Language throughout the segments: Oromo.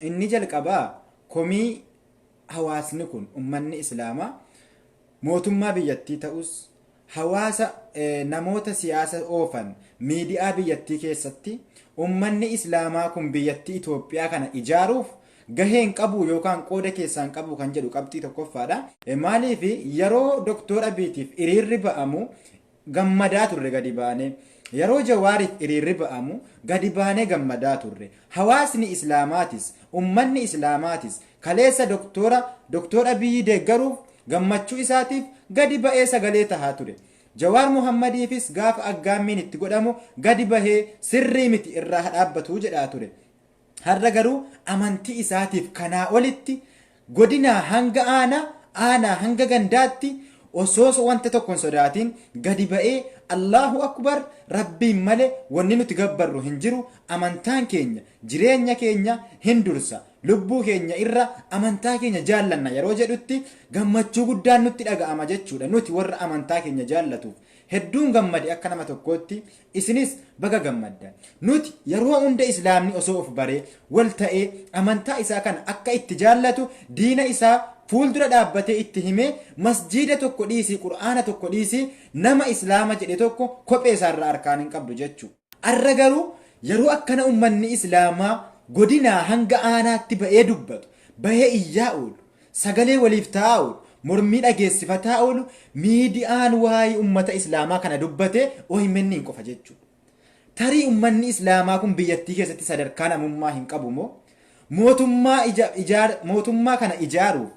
Inni jalqabaa komii hawaasni kun, ummanni Islaamaa, mootummaa biyyattii ta'us, hawaasa, namoota siyaasa oofan, miidiyaa biyyattii keessatti ummanni Islaamaa kun biyyattii Itoophiyaa kana ijaaruuf gaheen qabu yookaan qooda keessaan qabu kan jedhu qabxii tokkoffaadha. Maaliif yeroo Doktor Abiitiif hiriirri ba'amu gammadaa turre gadi baanee? Yeroo Jawaariif hiriirri ba'amu gadi baanee gammadaa turre. Hawaasni Islaamaatis, ummanni Islaamaatis kaleessa Doktor Abiyyi deeggaruuf, gammachuu isaatiif gadi ba'ee sagalee tahaa ture. Jawaar Muhammadiifis gaafa aggaammiin itti godhamu gadi bahee sirrii miti, irraa dhaabbatu jedhaa ture. Har'a garuu amantii isaatiif kanaa olitti godinaa hanga aanaa, aanaa hanga gandaatti osoo wanta tokko hin sodaatiin gadi ba'ee "Allahu Akbar, Rabbiin malee wanni nuti gabbarru hin jiru, amantaan keenya jireenya keenya hin dursa, lubbuu keenya irra amantaa keenya jaallanna" yeroo jedhutti gammachuu guddaan nutti dhaga'ama jechuudha. Nuti warra amantaa keenya jaallatuuf hedduun gammade akka nama tokkootti, isinis baga gammaddan. Nuti yeroo hunda Islaamni osoo of baree wal ta'ee amantaa isaa kana akka itti jaallatu diina isaa fuuldura dhaabbatee itti himee, masjiida tokko dhiisii, Qur'aana tokko dhiisii, nama Islaama jedhe tokko kophee isaarraa harkaan hin qabdu jechuudha. Arra garuu yeroo akkana ummanni Islaamaa godinaa hanga aanaatti ba'ee dubbatu, bahee iyyaa oolu, sagalee waliif ta'aa oolu, mormii dhageessifataa oolu, miidiyaan waa'ee ummata Islaamaa kana dubbate OMN qofa jechuudha. Tarii ummanni Islaamaa kun biyyattii keessatti sadarkaa namummaa hin qabu moo? Mootummaa kana ijaaruuf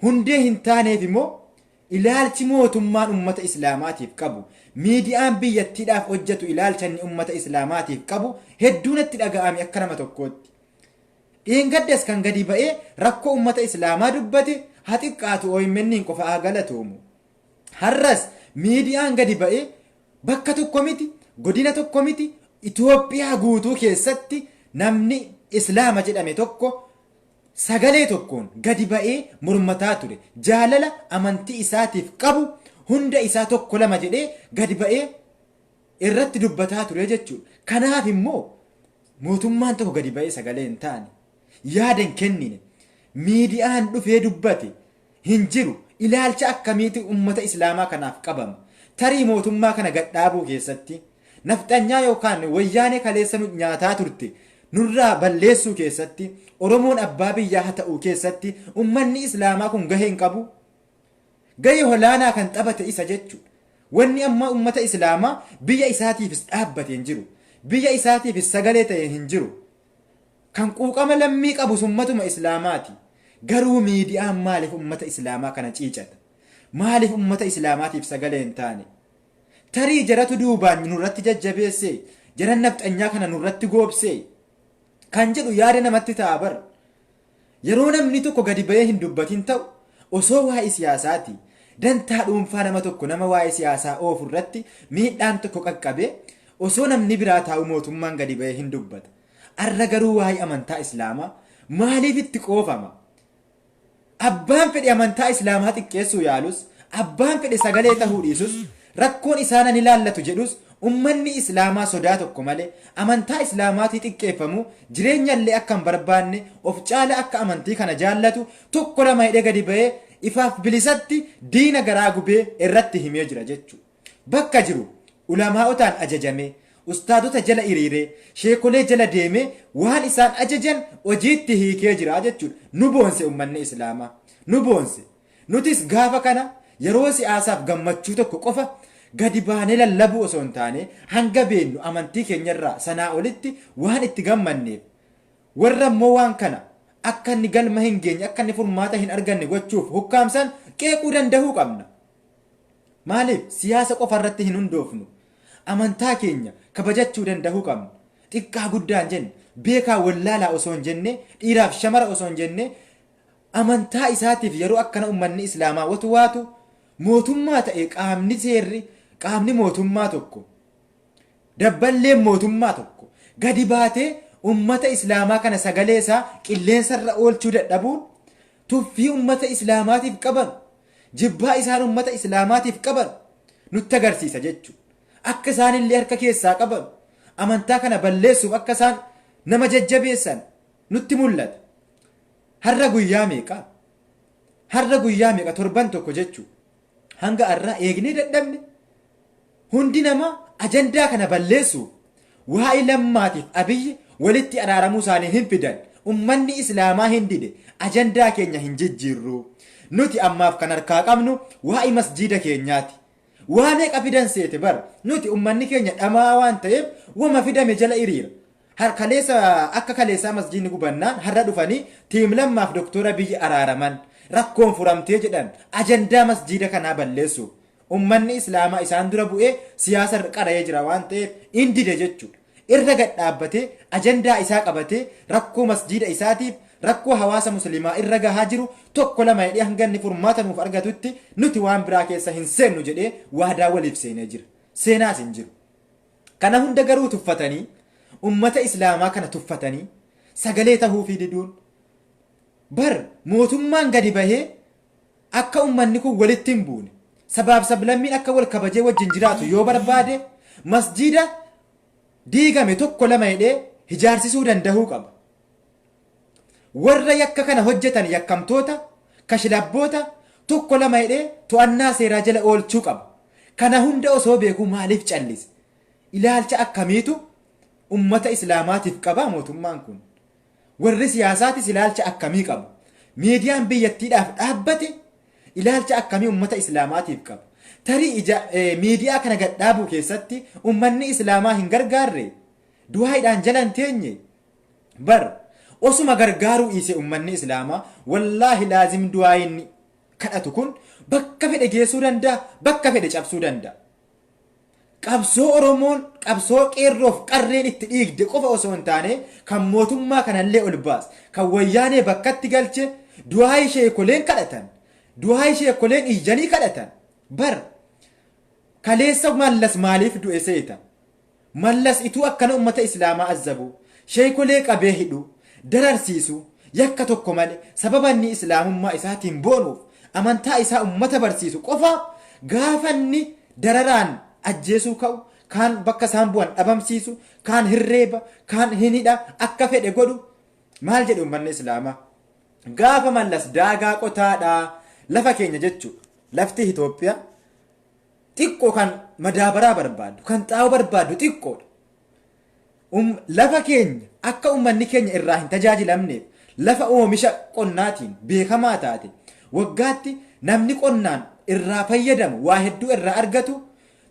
hundee hin taaneef immoo, ilaalchi mootummaan ummata Islaamaatiif qabu, miidiyaan biyyattiidhaaf hojjetu ilaalcha inni ummata Islaamaatiif qabu hedduu natti dhaga'ame akka nama tokkootti. Dheengaddas kan gadi ba'ee rakkoo ummata Islaamaa dubbate haa xiqqaatu OMN qofa, haa galatoomu. Har'as miidiyaan gadi ba'ee bakka tokko miti, godina tokko miti, Itoophiyaa guutuu keessatti namni Islaama jedhame tokko sagalee tokkoon gadi ba'ee mormataa ture. Jaalala amantii isaatiif qabu hunda isaa tokko lama jedhee gadi ba'ee irratti dubbataa ture jechuudha. Kanaaf immoo mootummaan tokko gadi ba'ee sagalee hin taane, yaada hin kennine, miidiyaan dhufee dubbate hin jiru. Ilaalcha akkamiitu ummata Islaamaa kanaaf qabama? Tarii mootummaa kana gadhaabuu keessatti, nafxanyaa yookaan Wayyaanee kaleessa nu nyaataa turte nurraa balleessuu keessatti, Oromoon abbaa biyyaa haa ta'uu keessatti ummanni Islaamaa kun gahee hin qabu. Gahee olaanaa kan taphate isa jechuudha. Wanni amma ummata Islaamaa biyya isaatiifis dhaabbate hin jiru. Biyya isaatiifis sagalee ta'e hin jiru. Kan quuqama lammii qabu ummatuma Islaamaati. Garuu miidiyaan maaliif ummata Islaamaa kana ciicata? Maaliif ummata Islaamaatiif sagalee hin taane? Tarii jaratu duubaan nurratti jajjabeessee, jaran nafxanyaa kana nurratti goobsee kan jedhu yaada namatti ta'a bar. Yeroo namni tokko gadi ba'ee hin dubbatin ta'u, osoo waa'ee siyaasaati, dantaa dhuunfaa nama tokko, nama waa'ee siyaasaa oofu irratti miidhaan tokko qaqqabee osoo namni biraa taa'u mootummaan gadi ba'ee hin dubbata. Arra garuu waa'ee amantaa Islaamaa maaliif itti qoofama? Abbaan fedhe amantaa Islaamaa xiqqeessuu yaalus, abbaan fedhe sagalee tahuu dhiisus, rakkoon isaan ani ilaallatu jedhus, ummanni Islaamaa sodaa tokko malee amantaa Islaamaatii xiqqeeffamu jireenya illee akka hin barbaanne, of caala akka amantii kana jaallatu tokko lama hidhee gadi ba'ee ifaaf bilisatti diina garaa gubee irratti himee jira jechuudha. Bakka jiru ulamaa'otaan ajajamee, ustaadota jala hiriiree, sheekolee jala deemee waan isaan ajajan hojiitti hiikee jira jechuudha. Nu boonse ummanni Islaamaa. Nu boonse. Nutis gaafa kana yeroo siyaasaaf gammachuu tokko qofa gadi baanee lallabuu osoo hin taane, hanga beennu amantii keenyarraa sanaa olitti waan itti gammanneef, warra immoo waan kana akka inni galma hin geenye, akka inni furmaata hin arganne gochuuf hukkaamsan qeequu danda'uu qabna. Maaliif siyaasa qofa irratti hin hundoofnu? Amantaa keenya kabajachuu danda'uu qabna. Xiqqaa guddaan jenne, beekaa wallaalaa osoo hin jenne, dhiiraaf shamara osoo hin jenne, amantaa isaatiif yeroo akkana ummanni Islaamaa watu waatu, mootummaa ta'e qaamni seerri, qaamni mootummaa tokko, dabballeen mootummaa tokko gadi baatee ummata Islaamaa kana sagalee isaa qilleensarra oolchuu dadhabuun tuffii ummata Islaamaatiif qaban, jibbaa isaan ummata Islaamaatiif qaban nutti agarsiisa jechuudha. Akka isaan illee harka keessaa qaban, amantaa kana balleessuuf akka isaan nama jajjabeessan Nutti mul'ata. Har'a guyyaa meeqa? Har'a guyyaa meeqa? Torban tokko jechuu. Hanga har'aa eegnee dadhabne. Hundi namaa ajandaa kana balleessuuf waa'ee Lammaatiif Abiyyi walitti araaramuu isaanii hin fidan. Ummanni Islaamaa hin dide. Ajandaa keenya hin jijjiirru. Nuti ammaaf kan harkaa qabnu waa'ee masjiida keenyaati. Waa meeqa fidan seete bar. Nuti ummanni keenya dhamaa waan ta'eef wama fidame jala hiriira. Kaleessa akka kaleessaa masjiidni gubannaan har'a dhufanii tiim Lammaaf Doktora Abiyyi araaraman. Rakkoon furamtee jedhan ajandaa masjiida kanaa balleessuuf. Ummanni Islaamaa isaan dura bu'ee siyaasa qara'ee jira waan ta'eef hin dide jechuudha. Irra gad dhaabbatee ajandaa isaa qabatee rakkoo masjiida isaatiif rakkoo hawaasa musliimaa irra gahaa jiru tokko lama jedhee hanga inni furmaata nuuf argatutti nuti waan biraa keessa hin seennu jedhee waadaa waliif seenee jira. Seenaas hin jiru. Kana hunda garuu tuffatanii ummata Islaamaa kana tuffatanii sagalee tahuufii diduun bar mootummaan gadi bahee akka ummanni kun walitti hin buune sabaaf sablammiin akka wal kabajee wajjin jiraatu yoo barbaade masjiida diigame tokko lama jedhee ijaarsisuu dandahuu qaba. Warra yakka kana hojjetan yakkamtoota, kashlabboota tokko lama jedhee to'annaa seeraa jala oolchuu qaba. Kana hunda osoo beekuu maaliif callise? Ilaalcha akkamiitu ummata Islaamaatiif qaba mootummaan kun? Warri siyaasaatis ilaalcha akkamii qabu? Miidiyaan biyyattiidhaaf dhaabbate ilaalcha akkamii ummata Islaamaatiif qaba? Tarii ija miidiyaa kana gad dhaabuu keessatti ummanni Islaamaa hin gargaarre? Du'aayidhaan jala hin teenye? Bar osuma gargaaruu dhiise ummanni Islaamaa wallaahi laazim du'aayin kadhatu kun bakka fedhe geessuu danda'a, bakka fedhe cabsuu danda'a. Qabsoo Oromoon qabsoo qeerroof qarreen itti dhiigde qofa osoo hin taane kan mootummaa kanallee ol baase, kan wayyaanee bakkatti galche du'aayii sheekoleen kadhatan, du'aayii sheekoleen iyyanii kadhatan. Bar kaleessa Mallas maaliif du'e seeta? Mallas ituu akkana ummata Islaamaa azzabu, sheekolee qabee hidhu, dararsiisu, yakka tokko malee sababa inni Islaamummaa isaatiin boonuuf amantaa isaa ummata barsiisu qofaaf gaafa inni dararaan ajjeesuu ka'u, kaan bakka isaan bu'an dhabamsiisu, kaan hirreeba, kaan hin hidha, akka fedhe godhu. Maal jedhe ummanni Islaamaa? Gaafa Mallas daagaa qotaadhaa lafa keenya jechuudha. Lafti Itoophiyaa xiqqoo kan madaabaraa barbaaddu, kan xaa'oo barbaaddu xiqqoodha. Lafa keenya akka ummanni keenya irraa hin tajaajilamneef lafa oomisha qonnaatiin beekamaa taate waggaatti namni qonnaan irraa fayyadamu waa hedduu irraa argatu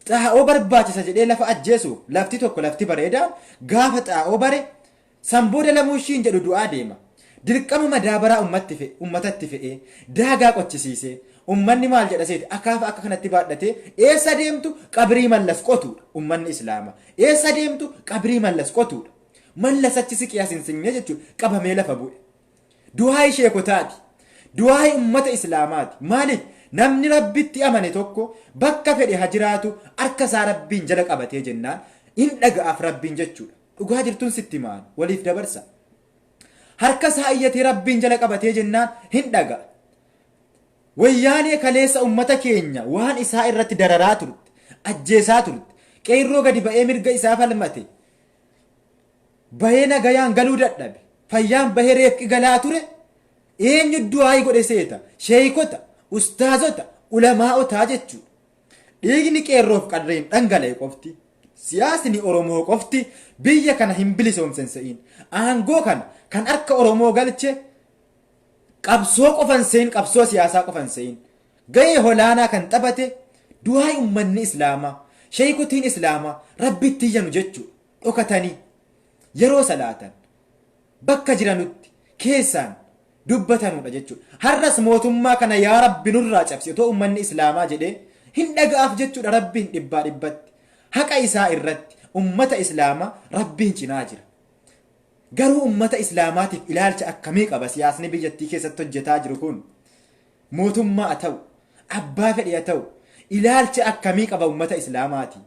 xaa'oo barbaachisa jedhee lafa ajjeesuuf lafti tokko lafti bareedaan gaafa xaa'oo bare san booda lamuu ishiin jedhu du'aa deema. Dirqama madaabaraa ummatatti fe'ee daagaa qochisiisee ummanni maal jedha seeti akaafa akka kanatti baadhatee eessa deemtu qabrii Mallas qotuudha ummanni Islaamaa. Eessa deemtu qabrii Mallas qotuudha. Mallas achi siqee as hin siqne jechuudha qabamee lafa bu'e. Du'aa sheekotaati. Du'aa ummata Islaamaati. Maaliif namni Rabbitti amane tokko bakka fedhe haa jiraatu harka isaa Rabbiin jala qabatee jennaan hin dhaga'aaf Rabbiin jechuudha. Dhugaa jirtuun sitti maan waliif dabarsa. Harka isaa iyyatee Rabbiin jala qabatee jennaan hin dhaga'a. Wayyaanee kaleessa ummata keenya waan isaa irratti dararaa turte, ajjeesaa turte, qeerroo gadi ba'ee mirga isaa falmate, bahee nagayaan galuu dadhabe, fayyaan bahee reefqi galaa ture, eenyu du'aayii godhe seeta? Sheekota, ustaazota, ulamaa'otaa jechuudha. Dhiigni qeerroof qarreen dhangala'e qofti, siyaasni Oromoo qofti biyya kana hin bilisoomsen se'iin. Aangoo kana kan harka Oromoo galche qabsoo qofan se'in, qabsoo siyaasaa qofan se'in. Gahee olaanaa kan taphate du'aa ummanni Islaamaa, sheekotiin Islaamaa Rabbitti iyyanu jechuudha. Dhokatanii yeroo salaatan bakka jiranutti keessaan dubbatanudha jechuudha. Har'as mootummaa kana yaa Rabbi nurraa cabsi otoo ummanni Islaamaa jedhee hin dhaga'aaf jechuudha Rabbiin dhibbaa dhibbatti. Haqa isaa irratti ummata Islaamaa Rabbiin cinaa jira. Garuu ummata Islaamaatiif ilaalcha akkamii qaba siyaasni biyyattii keessatti hojjetaa jiru kun? Mootummaa haa ta'u, abbaa fedhe haa ta'u, ilaalcha akkamii qaba ummata Islaamaati?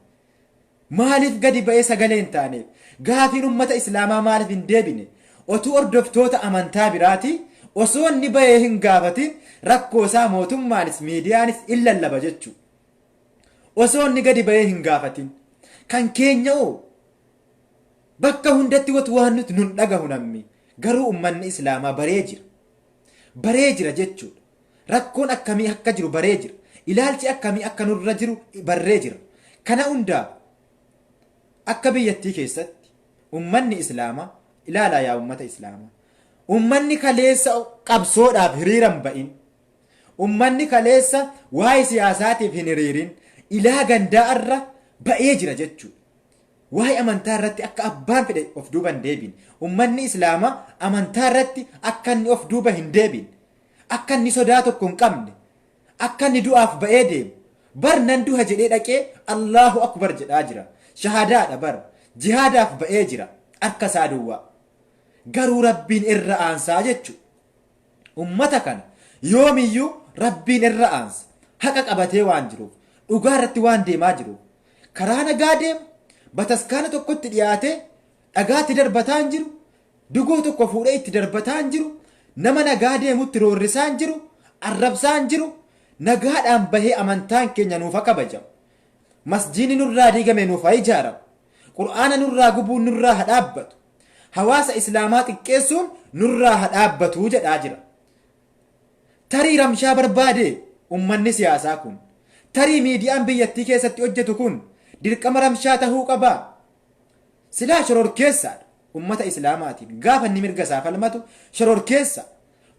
Maaliif gadi ba'ee sagalee hin taaneef? Gaafiin ummata Islaamaa maaliif hin deebine? Otuu hordoftoota amantaa biraati osoo inni ba'ee hin gaafatin rakkoo isaa mootummaanis miidiyaanis hin lallaba jechuudha. Osoo inni gadi ba'ee hin gaafatin. Kan keenya hoo bakka hundatti watu waan nuti nun dhagahu namni. Garuu ummanni Islaamaa baree jira. Baree jira jechuudha. Rakkoon akkamii akka jiru baree jira. Ilaalchi akkamii akka nurra jiru barree jira. Kana hundaaf akka biyyattii keessatti ummanni Islaamaa ilaalaa yaa ummata Islaamaa. Ummanni kaleessa qabsoodhaaf hiriira hin ba'in. Ummanni kaleessa waa'ee siyaasaatiif hin hiriirin ilaa gandaa irra ba'ee jira jechuudha. Waa'ee amantaa irratti akka abbaan fedhe of duuba hin deebiin. Ummanni Islaamaa amantaa irratti akka inni of duuba hin deebiin. Akka inni sodaa tokko hin qabne. Akka inni du'aaf ba'ee deemu. Bar nan duha jedhee dhaqee Allahu Akbar jedhaa jira. Shahadaadha bar. Jihaadaaf ba'ee jira. Harka isaa duwwaa. Garuu Rabbiin irra aansaa jechuudha. Ummata kana yoomiyyuu Rabbiin irra aansa. Haqa qabatee waan jiruuf, dhugaa irratti waan deemaa jiruuf, karaa nagaa deema, bataskaana tokkotti dhiyaatee dhagaatti darbataa hin jiru, dugoo tokko fuudhee itti darbataa hin jiru, nama nagaa deemutti roorrisaa hin jiru, arrabsaa hin jiru, nagaadhaan bahee amantaan keenya nuuf haa kabajamu. Masjiidni nurraa diigame nuuf haa ijaaramu. Qur'aana nurraa gubuun nurraa haa dhaabbatu. Hawaasa Islaamaa xiqqeessuun nurraa haa dhaabbatu jedhaa jira. Tarii ramshaa barbaade ummanni siyaasaa kun. Tarii miidiyaan biyyattii keessatti hojjetu kun dirqama ramshaa tahuu qabaa? Silaa shororkeessaadha. Ummata Islaamaatiin gaafa inni mirga isaa falmatu shororkeessa.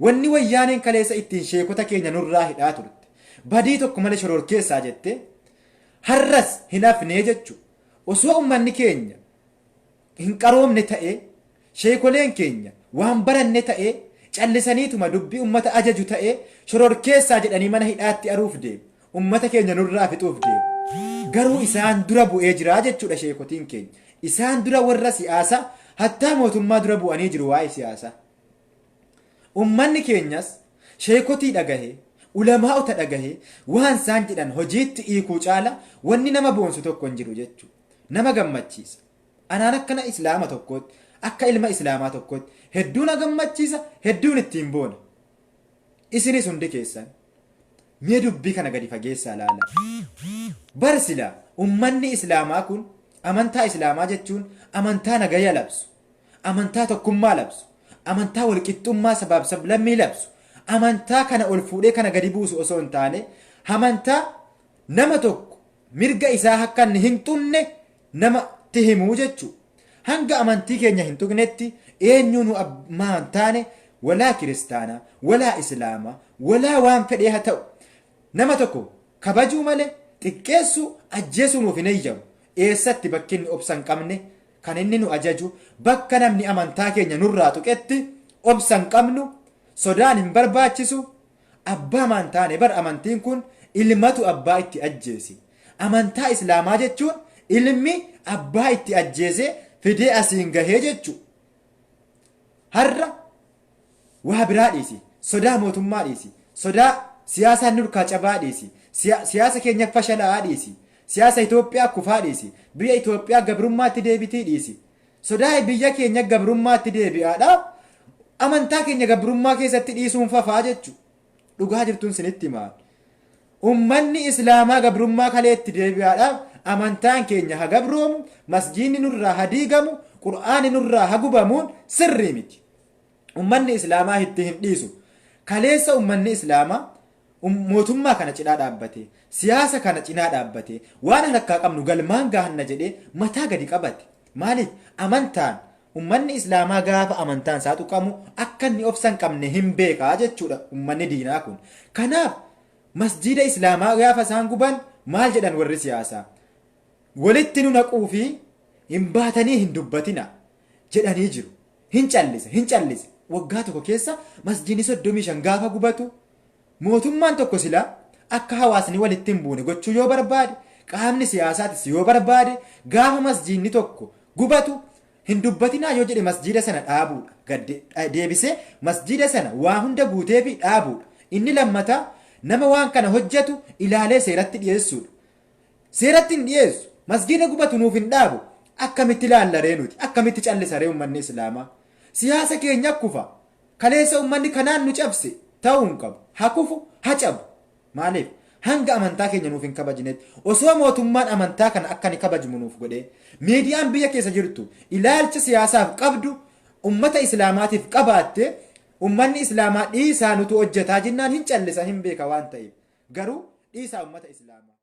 Wanni wayyaaneen kaleessa ittiin sheekota keenya nurraa hidhaa turte. Badii tokko malee shororkeessaa jettee har'as hin hafnee jechuudha. Osoo ummanni keenya hin qaroomne ta'ee, sheekoleen keenya waan baranne ta'ee, callisaniituma dubbii ummata ajaju ta'ee, shororkeessaa jedhanii mana hidhaatti aruuf deemu. Ummata keenya nurraa fixuuf deemu. Garuu isaan dura bu'ee jira jechuudha sheekotiin keenya. Isaan dura warra siyaasaa, hattaa mootummaa dura bu'anii jiru waa'ee siyaasaa. Ummanni keenyas sheekotii dhagahee, ulamaa'ota dhagahee waan isaan jedhan hojiitti hiikuu caala wanni nama boonsu tokko hin jiru jechuudha. Nama gammachiisa. Anaan akkana Islaama tokkootti, akka ilma Islaamaa tokkootti hedduu na gammachiisa, hedduun ittiin boona. Isinis hundi keessan mee dubbii kana gadi fageessaa laala. Bar silaa ummanni Islaamaa kun amantaa Islaamaa jechuun amantaa nagaya labsu, amantaa tokkummaa labsu, amantaa walqixxummaa sabaaf sablammii labsu, amantaa kana ol fuudhee kana gadi buusu osoo hin taane, amantaa nama tokko mirga isaa akka inni hin tuqne namatti himuu jechuu. Hanga amantii keenya hin tuqnetti eenyuu nu ammaa hin taane walaa kiristaanaa, walaa islaamaa, walaa waan fedhee haa ta'u. Nama tokko kabajuu malee xiqqeessuu, ajjeesuu nuuf hin eeyyamu. Eessatti bakki inni obsa hin qabne kan inni nu ajaju bakka namni amantaa keenya nurraa tuqetti obsa hin qabnu, sodaan hin barbaachisu. Abbaa maan taane bar amantiin kun ilmatu abbaa itti ajjeese. Amantaa Islaamaa jechuun ilmi abbaa itti ajjeese fidee asiin gahee jechu. Har'a waa biraa dhiisi, sodaa mootummaa dhiisi, sodaa siyaasaan nurkaa cabaa dhiisi, siyaasa keenya fashalaa'aa dhiisi, siyaasa Itoophiyaa kufaa dhiisi, biyya Itoophiyaa gabrummaatti deebitii dhiisi. Sodaa biyya keenya gabrummaatti deebi'aadhaaf amantaa keenya gabrummaa keessatti dhiisuun fafaa jechu. Dhugaa jirtuun sinitti himaa. Ummanni Islaamaa gabrummaa kaleetti deebi'aadhaaf amantaan keenya ha gabroomu, masjiidni nurraa ha diigamu, Qur'aanni nurraa ha gubamuun sirrii miti. Ummanni Islaamaa itti hin dhiisu. Kaleessa ummanni Islaamaa mootummaa kana cinaa dhaabbatee, siyaasa kana cinaa dhaabbatee, waan harkaa qabnu galmaan gahanna jedhee mataa gadi qabate. Maaliif? Amantaan ummanni Islaamaa gaafa amantaan isaa tuqamu akka inni obsa hin qabne hin beekaa jechuudha ummanni diinaa kun. Kanaaf masjiida Islaamaa gaafa isaan guban maal jedhan warri siyaasaa? Walitti nu naquu fi hin baatanii hin dubbatina jedhanii jiru. Hin callise, hin callise. Waggaa tokko keessa masjiidni 35 gaafa gubatu mootummaan tokko silaa akka hawaasni walitti hin buune gochuu yoo barbaade, qaamni siyaasaatis yoo barbaade, gaafa masjiidni tokko gubatu hin dubbatinaa yoo jedhe masjiida sana dhaabuudha. Deebisee masjiida sana waa hunda guuteefi dhaabuudha. Inni lammataa nama waan kana hojjetu ilaalee seeratti dhiyeessuudha. Seeratti hin dhiyeessu. Masjiida gubatu nuuf hin dhaabu. Akkamitti ilaallaree nuti? Akkamitti callisaree ummanni Islaamaa? Siyaasa keenya kufa. Kaleessa ummanni kanaan nu cabse ta'uu hin qabu. Ha kufu, ha cabu. Maaliif? Hanga amantaa keenya nuuf hin kabajnetti. Osoo mootummaan amantaa kana akka ni kabajmu nuuf godhee, miidiyaan biyya keessa jirtu ilaalcha siyaasaaf qabdu ummata islaamaatiif qabaatte, ummanni islaamaa dhiisaa nutu hojjetaa jennaan hin callisa, hin beeka waan ta'eef. Garuu dhiisaa ummata islaamaa.